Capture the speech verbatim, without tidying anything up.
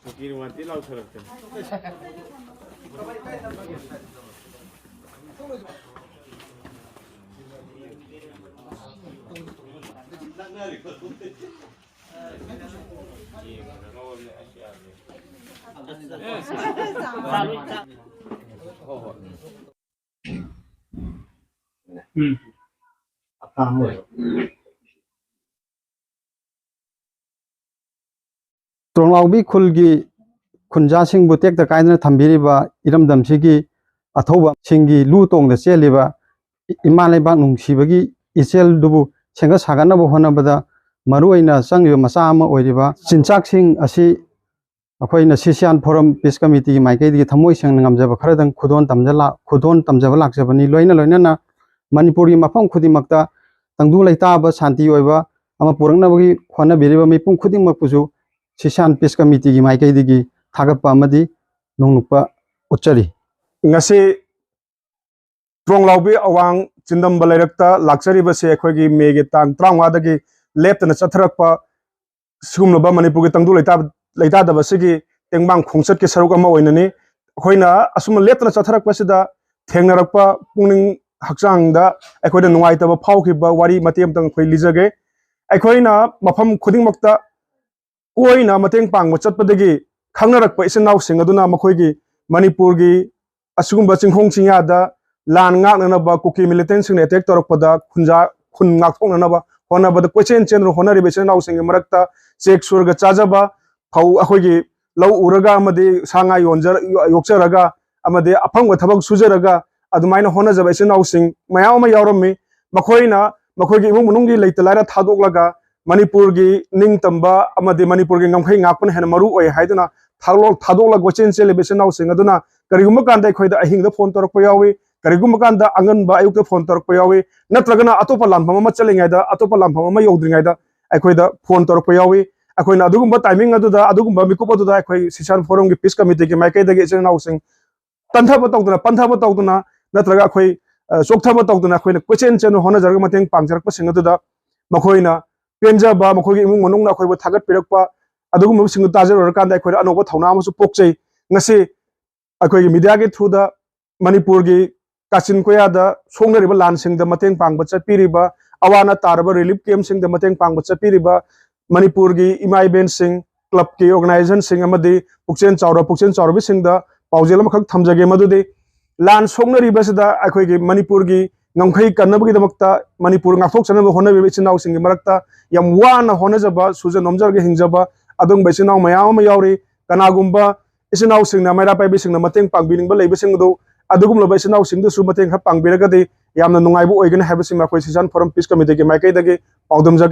ꯀꯨꯀꯤ ꯔꯨꯃꯥꯟꯇꯤ ꯂꯥꯎꯊꯔꯛꯇꯅ꯫ ꯎꯝ꯫ ꯇꯣꯡꯂꯥꯎꯕꯤ ꯈꯨꯜꯒꯤ ꯈꯨꯟꯖꯥꯁꯤꯡꯕꯨ ꯇꯦꯛꯇ ꯀꯥꯏꯗꯅ ꯊꯝꯕꯤꯔꯤꯕ ꯏꯔꯝꯗꯝꯁꯤꯒꯤ ꯑꯊꯧꯕꯁꯤꯡꯒꯤ ꯂꯨ ꯇꯣꯡꯗ ꯆꯦꯜꯂꯤꯕ ꯏꯃꯥ ꯂꯩꯕꯥꯛ ꯅꯨꯡꯁꯤꯕꯒꯤ ꯏꯆꯦꯜꯗꯨꯕꯨ ꯁꯦꯝꯒꯠ ꯁꯥꯒꯠꯅꯕ ꯍꯣꯠꯅꯕꯗ ꯃꯔꯨꯑꯣꯏꯅ ꯆꯪꯂꯤꯕ ꯃꯆꯥꯛ ꯑꯃ ꯑꯣꯏꯔꯤꯕ ꯆꯤꯟꯖꯥꯛꯁꯤꯡ ꯑꯁꯤ ꯑꯩꯈꯣꯏꯅ ꯁꯤꯁꯤꯌꯥꯟ ꯐꯣꯔꯝ ꯄꯤꯁ ꯀꯃꯤꯇꯤꯒꯤ ꯃꯥꯏꯀꯩꯗꯒꯤ ꯊꯃꯣꯏ ꯁꯦꯡꯅ ꯉꯝꯖꯕ ꯈꯔꯗꯪ ꯈꯨꯗꯣꯜ ꯇꯝꯖ-, ꯈꯨꯗꯣꯜ ꯇꯝꯖꯕ ꯂꯥꯛꯆꯕꯅꯤ꯫ ꯂꯣꯏꯅ ꯂꯣꯏꯅꯅ ꯃꯅꯤꯄꯨꯔꯒꯤ ꯃꯐꯝ ꯈꯨꯗꯤꯡꯃꯛꯇ ꯇꯪꯗꯨ ꯂꯩꯇꯥꯕ ꯁꯥꯟꯇꯤ ꯑꯣꯏꯕ ꯑꯃ ꯄꯨꯔꯛꯅꯕꯒꯤ ꯍꯣꯠꯅꯕꯤꯔꯤꯕ ꯃꯤꯄꯨꯝ ꯈꯨꯗꯤꯡꯃꯛꯄꯨꯁꯨ ꯁꯤꯁꯥꯟ ꯄꯤꯁ ꯀꯃꯤꯇꯤꯒꯤ ꯃꯥꯏꯀꯩꯗꯒꯤ ꯊꯥꯒꯠꯄ ꯑꯃꯗꯤ ꯅꯣꯡꯂꯨꯛꯄ ꯎꯠꯆꯔꯤ꯫ ꯉꯁꯤ ꯇ꯭ꯔꯣꯡꯂꯥꯎꯕꯤ ꯑꯋꯥꯡ ꯆꯤꯟꯗꯝꯕ ꯂꯩꯔꯛꯇ ꯂꯥꯛꯆꯔꯤꯕꯁꯦ ꯑꯩꯈꯣꯏꯒꯤ ꯃꯦꯒꯤ ꯇꯥꯡ ꯇꯔꯥꯃꯉꯥꯗꯒꯤ ꯂꯦꯞꯇꯅ ꯆꯠꯊꯔꯛꯄ ꯁꯤꯒꯨꯝꯂꯕ ꯃꯅꯤꯄꯨꯔꯒꯤ ꯇꯪꯗꯨ ꯂꯩꯇꯥ-, ꯂꯩꯇꯥꯗꯕ ꯑꯁꯤꯒꯤ ꯇꯦꯡꯕꯥꯡ ꯈꯣꯡꯆꯠꯀꯤ ꯁꯔꯨꯛ ꯑꯃ ꯑꯣꯏꯅꯅꯤ꯫ ꯑꯩꯈꯣꯏꯅ ꯑꯁꯨꯝꯅ ꯂꯦꯞꯇꯅ ꯆꯠꯊꯔꯛꯄꯁꯤꯗ ꯊꯦꯡꯅꯔꯛꯄ ꯄꯨꯛꯅꯤꯡ ꯍꯛꯆꯥꯡꯗ ꯑꯩꯈꯣꯏꯗ ꯅꯨꯡꯉꯥꯏꯇꯕ ꯐꯥꯎꯈꯤꯕ ꯋꯥꯔꯤ ꯃꯇꯦꯛ ꯑꯃꯇꯪ ꯑꯩꯈꯣꯏ ꯂꯤꯖꯒꯦ꯫ ꯑꯩꯈꯣꯏꯅ ꯃꯐꯝ ꯈꯨꯗꯤꯡꯃꯛꯇ ꯀꯣꯏꯅ ꯃꯇꯦꯡ ꯄꯥꯡꯕ ꯆꯠꯄꯗꯒꯤ ꯈꯪꯅꯔꯛꯄ ꯏꯆꯤꯟ ꯏꯅꯥꯎꯁꯤꯡ ꯑꯗꯨꯅ ꯃꯈꯣꯏꯒꯤ ꯃꯅꯤꯄꯨꯔꯒꯤ ꯑꯁꯤꯒꯨꯝꯕ ꯆꯤꯡꯈꯣꯡ ꯆꯤꯡꯌꯥꯗ ꯂꯥꯟ ꯉꯥꯛꯅꯅꯕ ꯀꯨꯀꯤ ꯃꯤꯂꯤꯇꯦꯟꯁꯤꯡꯅ ꯑꯦꯇꯦꯛ ꯇꯧꯔꯛꯄꯗ ꯈꯨꯟꯖꯥ-, ꯈꯨꯟ ꯉꯥꯛꯊꯣꯛꯅꯅꯕ ꯍꯣꯠꯅꯕꯗ ꯀꯣꯏꯆꯦꯟ ꯆꯦꯟꯗꯨꯅ ꯍꯣꯠꯅꯔꯤꯕ ꯏꯆꯤꯟ ꯏꯅꯥꯎꯁꯤꯡꯒꯤ ꯃꯔꯛꯇ ꯆꯦꯛ ꯁꯨꯔꯒ ꯆꯥꯖꯕ, ꯐꯧ ꯑꯩꯈꯣꯏꯒꯤ ꯂꯧ ꯎꯔꯒ ꯑꯃꯗꯤ ꯁꯥ ꯉꯥ ꯌꯣꯟꯖ-, ꯌꯣꯛꯆꯔꯒ ꯑꯃꯗꯤ ꯑꯐꯪꯕ ꯊꯕꯛ ꯁꯨꯖꯔꯒ ꯑꯗꯨꯃꯥꯏꯅ ꯍꯣꯠꯅꯖꯕ ꯏꯆꯤꯟ ꯏꯅꯥꯎꯁꯤꯡ ꯃꯌꯥꯝ ꯑꯃ ꯌꯥꯎꯔꯝꯃꯤ꯫ ꯃꯈꯣꯏꯅ ꯃꯈꯣꯏꯒꯤ ꯏꯃꯨꯡ ꯃꯅꯨꯡꯒꯤ ꯂꯩꯇ ꯂꯥꯏꯔ ꯊꯥꯗꯣꯛꯂꯒ ꯃꯅꯤꯄꯨꯔꯒꯤ ꯅꯤꯡꯇꯝꯕ ꯑꯃꯗꯤ ꯃꯅꯤꯄꯨꯔꯒꯤ ꯉꯝꯈꯩ ꯉꯥꯛꯄꯅ ꯍꯦꯟꯅ ꯃꯔꯨ ꯑꯣꯏ ꯍꯥꯏꯗꯨꯅ ꯊꯥꯗꯣꯛ-, ꯊꯥꯗꯣꯛꯂꯒ ꯀꯣꯏꯆꯦꯟ ꯆꯦꯜꯂꯤꯕ ꯏꯆꯤꯟ ꯏꯅꯥꯎꯁꯤꯡ ꯑꯗꯨꯅ ꯀꯔꯤꯒꯨꯝꯕ ꯀꯥꯟꯗ ꯑꯩꯈꯣꯏꯗ ꯑꯍꯤꯡꯗ ꯐꯣꯟ ꯇꯧꯔꯛꯄ ꯌꯥꯎꯏ, ꯀꯔꯤꯒꯨꯝꯕ ꯀꯥꯟꯗ ꯑꯉꯟꯕ ꯑꯌꯨꯛꯇ ꯐꯣꯟ ꯇꯧꯔꯛꯄ ꯌꯥꯎꯏ, ꯅꯠꯇ꯭ꯔꯒꯅ ꯑꯇꯣꯞꯄ ꯂꯥꯟꯐꯝ ꯑꯃ ꯆꯠꯂꯤꯉꯩꯗ ꯑꯇꯣꯞꯄ ꯂꯥꯟꯐꯝ ꯑꯃ ꯌꯧꯗ꯭ꯔꯤꯉꯩꯗ ꯑꯩꯈꯣꯏꯗ ꯐꯣꯟ ꯇꯧꯔꯛꯄ ꯌꯥꯎꯏ꯫ ꯑꯩꯈꯣꯏꯅ ꯑꯗꯨꯒꯨꯝꯕ ꯇꯥꯏꯃꯤꯡ ꯑꯗꯨꯗ, ꯑꯗꯨꯒꯨꯝꯕ ꯃꯤꯀꯨꯞ ꯑꯗꯨꯗ ꯑꯩꯈꯣꯏ ꯁꯤꯁꯥꯟ ꯐꯣꯔꯝꯒꯤ ꯄꯤꯁ ꯀꯃꯤꯇꯤꯒꯤ ꯃꯥꯏꯀꯩꯗꯒꯤ ꯏꯆꯤꯟ ꯏꯅꯥꯎꯁꯤꯡ ꯇꯟꯊꯕ ꯇꯧꯗꯅ, ꯄꯟꯊꯕ ꯇꯧꯗꯅ, ꯅꯠꯇ꯭ꯔꯒ ꯑꯩꯈꯣꯏ, ꯑ, ꯆꯣꯛꯊꯕ ꯇꯧꯗꯅ ꯑꯩꯈꯣꯏꯅ ꯀꯣꯏꯆꯦꯟ ꯆꯦꯟꯗꯨꯅ ꯍꯣꯠꯅꯖꯔꯒ ꯃꯇꯦꯡ ꯄꯥꯡꯖꯔꯛꯄꯁꯤꯡ ꯑꯗꯨꯗ ꯃꯈꯣꯏꯅ ꯄꯦꯟꯖꯕ, ꯃꯈꯣꯏꯒꯤ ꯏꯃꯨꯡ ꯃꯅꯨꯡꯅ ꯑꯩꯈꯣꯏꯕꯨ ꯊꯥꯒꯠꯄꯤꯔꯛꯄ, ꯑꯗꯨꯒꯨꯝꯂꯕꯁꯤꯡꯗꯨ ꯇꯥꯖꯔꯨꯔꯀꯥꯟꯗ ꯑꯩꯈꯣꯏꯗ ꯑꯅꯧꯕ ꯊꯧꯅꯥ ꯑꯃꯁꯨ ꯄꯣꯛꯆꯩ꯫ ꯉꯁꯤ ꯑꯩꯈꯣꯏꯒꯤ ꯃꯤꯗꯤꯌꯥꯒꯤ ꯊ꯭ꯔꯨꯗ ꯃꯅꯤꯄꯨꯔꯒꯤ ꯀꯥꯆꯤꯟ ꯀꯣꯌꯥꯗ ꯁꯣꯛꯅꯔꯤꯕ ꯂꯥꯟꯁꯤꯡꯗ ꯃꯇꯦꯡ ꯄꯥꯡꯕ ꯆꯠꯄꯤꯔꯤꯕ, ꯑꯋꯥ ꯑꯅꯥ ꯇꯥꯔꯕ ꯔꯤꯂꯤꯐ ꯀꯦꯝꯞꯁꯤꯡꯗ ꯃꯇꯦꯡ ꯄꯥꯡꯕ ꯆꯠꯄꯤꯔꯤꯕ ꯃꯅꯤꯄꯨꯔꯒꯤ ꯏꯃꯥ ꯏꯕꯦꯟꯁꯤꯡ, ꯀ꯭ꯂꯕꯀꯤ ꯑꯣꯔꯒꯅꯥꯏꯖꯦꯁꯟꯁꯤꯡ ꯑꯃꯗꯤ ꯄꯨꯛꯆꯦꯜ ꯆꯥꯎꯔ ꯄꯨꯛꯆꯦꯜ ꯆꯥꯎꯔꯕꯁꯤꯡꯗ ꯄꯥꯎꯖꯦꯜ ꯑꯃꯈꯛ ꯊꯝꯖꯒꯦ, ꯃꯗꯨꯗꯤ ꯂꯥꯟ ꯁꯣꯛꯅꯔꯤꯕꯁꯤꯗ ꯑꯩꯈꯣꯏꯒꯤ ꯃꯅꯤꯄꯨꯔꯒꯤ ꯉꯝꯈꯩ ꯀꯟꯅꯕꯒꯤꯗꯃꯛꯇ ꯃꯅꯤꯄꯨꯔ ꯉꯥꯛꯊꯣꯛꯆꯅꯕ ꯍꯣꯠꯅꯕꯤꯕ ꯏꯆꯤꯟ ꯏꯅꯥꯎꯁꯤꯡꯒꯤ ꯃꯔꯛꯇ ꯌꯥꯝ ꯋꯥꯅ ꯍꯣꯠꯅꯖꯕ, ꯁꯨꯖ ꯅꯣꯝꯖꯔꯒ ꯍꯤꯡꯖꯕ ꯑꯗꯨꯒꯨꯝꯕ ꯏꯆꯤꯟ ꯏꯅꯥꯎ ꯃꯌꯥꯝ ꯑꯃ ꯌꯥꯎꯔꯤ꯫ ꯀꯅꯥꯒꯨꯝꯕ ꯏꯆꯤꯟ ꯏꯅꯥꯎꯁꯤꯡꯅ, ꯃꯩꯔꯥ ꯄꯥꯏꯕꯤꯁꯤꯡꯅ ꯃꯇꯦꯡ ꯄꯥꯡꯕꯤꯅꯤꯡꯕ ꯂꯩꯕꯁꯤꯡ ꯑꯗꯨ, ꯑꯗꯨꯒꯨꯝꯂꯕ ꯏꯆꯤꯟ ꯏꯅꯥꯎꯁꯤꯡꯗꯨꯁꯨ ꯃꯇꯦꯡ ꯈꯔ ꯄꯥꯡꯕꯤꯔꯒꯗꯤ ꯌꯥꯝꯅ ꯅꯨꯡꯉꯥꯏꯕ ꯑꯣꯏꯒꯅꯤ ꯍꯥꯏꯕꯁꯤꯃ ꯑꯩꯈꯣꯏ ꯁꯤꯖꯥꯟ ꯐꯣꯔꯝ ꯄꯤꯁ ꯀꯃꯤꯇꯤꯒꯤ ꯃꯥꯏꯀꯩꯗꯒꯤ ꯄꯥꯎꯗꯝꯖꯒꯦ꯫